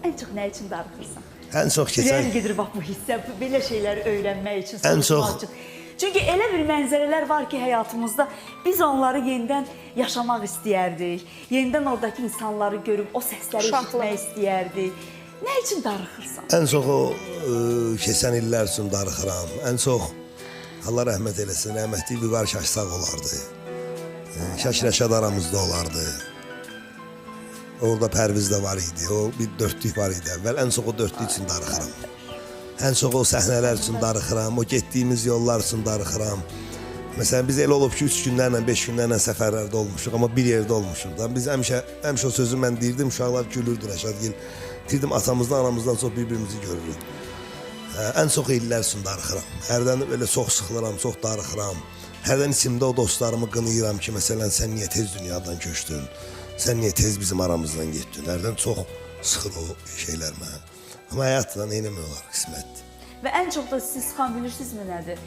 Ən çox nə üçün darıxırsan? Ən çox keçən Ürəyim gedir bax bu hissə, belə şeyləri öyrənmək üçün, Ən soruşmaq çox- üçün. Çünki elə bir mənzərələr var ki, həyatımızda biz onları yenidən yaşamaq istəyərdik. Yenidən oradakı insanları görüb o səsləri Uşaqlıq. eşitmək istəyərdik. Nə üçün darıxırsan? Ən çox o keçən illər üçün darıxıram. Ən çox Allah rəhmət eləsin, rəhmətli Vüqar Şaş sağ olardı. Şaş Rəşad aramızda olardı. Orada Pərviz də var idi. O bir dörtlük var idi əvvəl. Ən çox o dörtlük üçün darıxıram. Ən çox o səhnələr üçün darıxıram, o getdiyimiz yollar üçün darıxıram. Məsələn, biz elə olub ki, 3 günlərlə, 5 günlərlə səfərlərdə olmuşuq, amma bir yerdə olmuşuq da. Biz həmişə o sözü mən deyirdim, uşaqlar gülürdü Rəşadgil. Deyirdim, atamızdan, anamızdan çox bir-birimizi görürük. Hə, ən çox illər üçün darıxıram. Hərdən belə çox sıxılıram, çox darıxıram. Hərdən içimdə o dostlarımı qınayıram ki, məsələn, sən niyə tez dünyadan köçdün? Sən niyə tez bizim aramızdan getdin? Hərdən çox sıxır o şeylər mənə. Amma həyatla nə etmək olar, qismətdir. Və ən çox da siz xan bilirsinizmi nədir?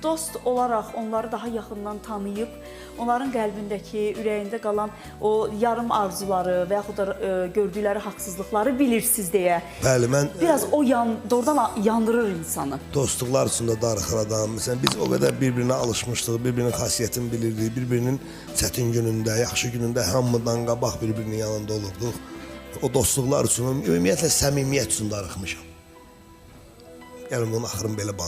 Dost olaraq onları daha yaxından tanıyıb, onların qəlbindəki, ürəyində qalan o yarım arzuları və yaxud da gördükləri haqsızlıqları bilirsiz deyə. Bəli, mən Biraz o yan, doğrudan yandırır insanı. Dostluqlar üçün də darıxır adam. Məsələn, biz o qədər bir-birinə alışmışdıq, bir-birinin xasiyyətini bilirdik, bir-birinin çətin günündə, yaxşı günündə hamıdan qabaq bir-birinin yanında olurduq. O dostluqlar üçün, ümumiyyətlə səmimiyyət üçün darıxmışam. Yəni bunun axırını belə bağlayaq.